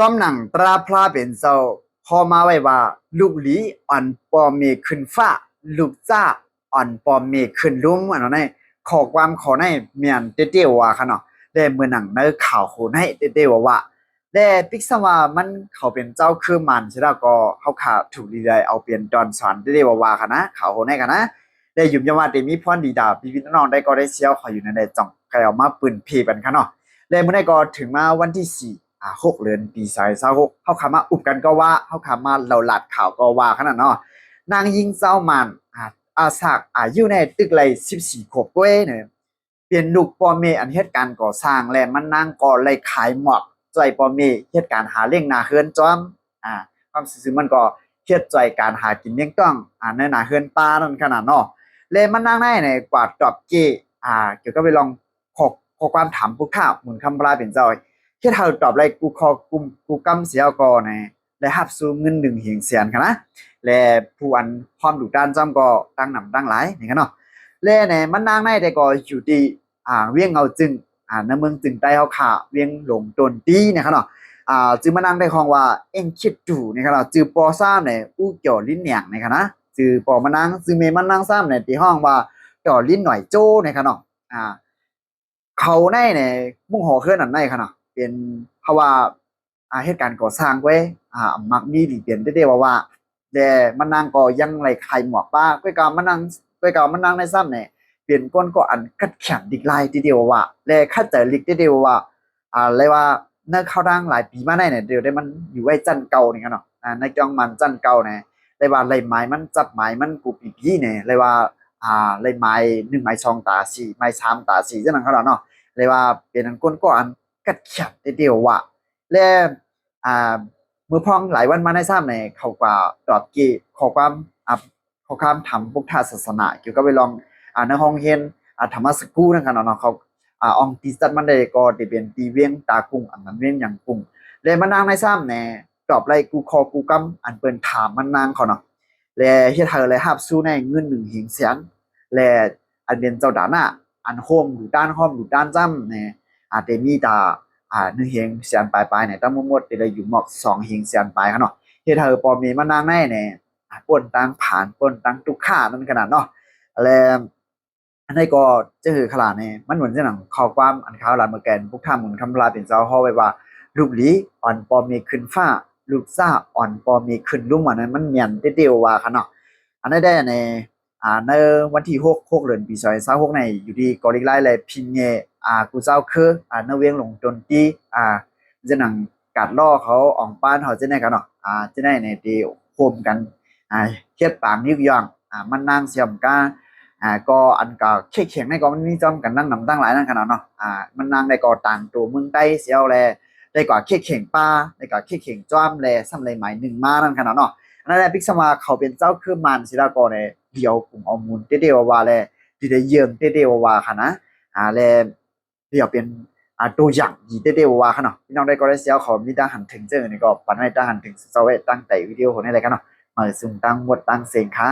ຈອມໜັງຕາພຣະເປັນເຈົ້າຂໍມາໄວ້ວ່າ ລູກຫຼີອ່ອນພໍ່ແມ່ຂຶ້ນຟ້າ ລູກຈ້າອ່ອນພໍ່ແມ່ຂຶ້ນລຸ່ມ ອັນນັ້ນ ຂໍ້ຄວາມຂໍ້ໃນແມ່ນເຕເຕວ່າໆ ຄະເນາະ ແລະ ເໝືອນໜັງໃນຂ່າວໂຫໃນເຕເຕວ່າໆ ແລະ ປິກຊຳວ່າມັນເຂົາເປັນເຈົ້າຄືມານຊິລະກໍ ເຮົາຂາດຖືກດີໄດ້ເອົາເປັນຕອນສອນເຕເຕວ່າໆ ຄະນະ ຂ່າວໂຫໃນຄະນະ ແລະ ຢືນຢັນວ່າເຕມີພອນດີດາພີ່ໆນ້ອງໆ ໄດ້ກໍໄດ້ຊຽວເຂົາຢູ່ໃນໃດຈ່ອງ ໃຄ່ເອົາມາປືນເພກັນຄະເນາະ ແລະ ມື້ໃນກໍເຖິງມາວັນທີສີ່ ອ່າ ຫົກເດືອນ ປີສອງພັນຊາວຫົກ ເຮົາຂາມາອຸບກັນກໍວ່າ ເຮົາຂາມາເລົ່າລາດຂ່າວກໍວ່າຂະນາດເນາະ ນາງຍິງຊາວມານ ອາ ອາສາກອາຍຸໃນຕຶກໄລ່ສິບສີ່ຂວບກວ່າເນາະ ເປັນລູກພໍ່ແມ່ອັນເຮັດການກໍ່ສ້າງ ແລະ ມັນນາງກໍໄດ້ຂາຍໝວກຊ່ວຍພໍ່ແມ່ເຮັດການຫາລ້ຽງໜ້າເຮືອນຈອມ ອາ ຄວາມຊື່ມັນກໍເຮັດຊ່ວຍການຫາກິນລ້ຽງຕ້ອງ ອາ ໃນໜ້າເຮືອນປ່ານັ້ນຂະນາດເນາະ ແລະ ມັນນາງໃນນີ້ກວາດຕອບເກ ອາ ກ່ຽວກັບເລື່ອງ ຂໍ້ ຂໍ້ຄວາມຖາມພຸດທະມູນຄຳພະລາເປັນເຈົ້າ ເຮັດໃຫ້ຕອບໄດ້ກູຂໍ້ກຸມ ກູກຳເສຍກໍໃນ ໄດ້ຮັບຊູເງິນໜຶ່ງເຮງແສນຄະນະ ແລະ ຜູ້ອັນພ້ອມດຸດ່ານຊ້ຳກໍຕັ້ງນຳຕັ້ງຫຼາຍນີ້ຄະເນາະ ແລະ ໃນມັນນາງໃນແຕ່ກໍຢູ່ທີ່ ອາ ວຽງເງົາຈຶງ ອາ ໃນເມືອງຈຶງໃຕ້ເຮົາຂະ ວຽງຫຼົງຕົນຕີນີ້ຄະເນາະ ອາ ຈື່ມັນນາງໄດ້ຮ້ອງວ່າ ເອັງຄິດດູນີ້ຄະເນາະ ຈື່ປໍສາມໃນອູ່ຈໍລິນແໜງນີ້ຄະນະ ຈື່ພໍ່ມັນນາງ ຈື່ແມ່ມັນນາງຊ້ຳໃນທີ່ຮ້ອງວ່າ ຈໍລິນໜ້ອຍໂຈນີ້ຄະເນາະ ອາ ເຂົາໃນໃນມຸ້ງຫໍເຮືອນອັນໃນຄະເນາະ ເປັນ ເພາະວ່າ ອາ ເຮັດການກໍ່ສ້າງເວີຍ ອາ ມັກມີຫຼີເປັນເຕເຕວ່າໆ ແລະ ມັນນາງກໍຍັງໄດ້ຂາຍໝວກປາ ກ້ວຍກາມັນນາງ ກ້ວຍກາມັນນາງໃນຊ້ຳນີ້ ເປັນຄົນກໍອັນຄັດແຂນດິກຫຼາຍເຕເຕວ່າໆ ແລະ ຂັດໃຈລິກເຕເຕວ່າໆ ອາ ເລີຍວ່າໃນຄາວທາງຫຼາຍປີມາໃນນີ້ ດຽວໄດ້ມັນຢູ່ໄວ້ຊັ້ນເກົ່ານີ້ຄະເນາະ ອາ ໃນຈອງມັນຊັ້ນເກົ່ານີ້ ເລີຍວ່າໄລ່ໝາຍມັນ ຈັບໝາຍມັນກູປີໆນີ້ ເລີຍວ່າ ອາ ໄລ່ໝາຍໜຶ່ງ ໝາຍສອງຕາສີ່ ໝາຍສາມຕາສີ່ ຈັ່ງນັ້ນຄະເນາະ ເລີຍວ່າເປັນອັນຄົນກໍອັນ ກັດຂຽດເດວວ່າ ແລະ ອ່າ ເມື່ອພອງຫຼາຍວັນມາໃນຊ້ຳນີ້ ເຂົາກໍຕອບເກຂໍ້ຄວາມ ອ່າ ຂໍ້ຄວາມທາງພຸດທະສາສະໜາ ກ່ຽວກັບເລື່ອງ ອ່າ ໃນໂຮງຮຽນ ອ່າ ທຳມະສະກູນນັ້ນຂະເນາະ ເຂົາ ອ່າ ອອງຕີຈັດມັນໄດ້ກໍໄດ້ເປັນທີ່ວຽງຕາກຸງ ອັນນັ້ນວຽງຫຍັງກຸງ ແລະ ມານາງໃນຊ້ຳນີ້ ຕອບໄດ້ກູຂໍ້ກູກຳ ອັນເພິ່ນຖາມມານາງເຂົາເນາະ ແລະ ເຮັດໃຫ້ໄດ້ຮັບສູ່ໃນເງິນໜຶ່ງເຮງແສນ ແລະ ອັນເປັນເຈົ້າດານະ ອັນໂຮມດູດານ ໂຮມດູດານຊ້ຳນີ້ ອາດຈະມີຕາ ອ່າ ໜຶ່ງເຮງແສນປາຍໆນີ້ ທັງໝົດໝົດຈະໄດ້ຢູ່ໝອກສອງເຮງແສນປາຍຫັ້ນເນາະ ເຮັດໃຫ້ພໍ່ແມ່ມານາງໃນນີ້ ອ່າ ພົ້ນທາງຜ່ານ ພົ້ນທາງທຸກຂະນັ້ນຂະໜາດເນາະ ແລະ ອັນໃດກໍຈະຄືຂະຫຼາດນີ້ ມັນເໝືອນຈັ່ງໜັງ ຂໍ້ຄວາມອັນຂ່າວລາວເມື່ອແກ່ນ ພວກທ່ານໝູນຄຳລາເປັນເຈົ້າເຮົາໄວ້ວ່າ ລູກຫຼີອ່ອນພໍ່ແມ່ຂຶ້ນຟ້າ ລູກຊ້າອ່ອນພໍ່ແມ່ຂຶ້ນລຸ່ມ ອັນນັ້ນມັນແມ່ນເດວວ່າຂະເນາະ ອັນໃດແດ່ນີ້ ອ່າ ໃນວັນທີຫົກ ຫົກເດືອນ ປີສອງພັນຊາວຫົກນີ້ ຢູ່ທີ່ເກາະລິກລາຍ ແລະ ພິງແຍ ອ່າ ກູເຈົ້າຄື ອ່າ ໃນວຽງຫຼວງຕົນຕີ ອ່າ ຈະນັ່ງກາດລໍ້ເຂົາ ອອງປານເຮົາ ຈັ່ງໃດກັນເນາະ ອ່າ ຈັ່ງໃດນີ້ທີ່ໂຮມກັນ ອ່າ ເຮັດປາງຍຸກຍ່ອງ ອ່າ ມັນນາງຊຽມກາ ອ່າ ກໍອັນກະເຄກແຂງໃນກໍມັນມີຈອມກັນຕັ້ງນຳຕັ້ງຫຼາຍນັ້ນຂະໜາດເນາະ ອ່າ ມັນນາງໄດ້ກໍຕ່າງໂຕເມືອງໃຕ້ຊຽວ ແລະ ໄດ້ກວ່າເຄກແຂງປ່າ ໄດ້ກວ່າເຄກແຂງຈອມ ແລະ ຊ້ຳໄດ້ໝາຍໜຶ່ງມານັ້ນຂະໜາດເນາະ ອັນນັ້ນແຫຼະ ປິກສະມາເຂົາເປັນເຈົ້າຄືມານສິລະກອນແລະ ດຽວກຸມເອົາມູນເຕເຕວ່າໆ ແລະ ທີ່ໄດ້ເຢີ່ງເຕເຕວ່າໆ ຂະນະ ອ່າ ແລະ ດຽວເປັນ ອ່າ ໂຕຢ່າງດີເຕເຕວ່າໆ ຂະເນາະ ພີ່ນ້ອງໄດ້ກໍໄດ້ຊຽວ ເຂົາມີຕາຫັນເຖິງເຈີນີ້ກໍປັນໃຫ້ຕາຫັນເຖິງເຈົ້າໄວ້ຕັ້ງແຕ່ວິດີໂອນີ້ແຫຼະຂະເນາະ ມາສູ່ທັງໝົດທັງເສັງຄ່ະ.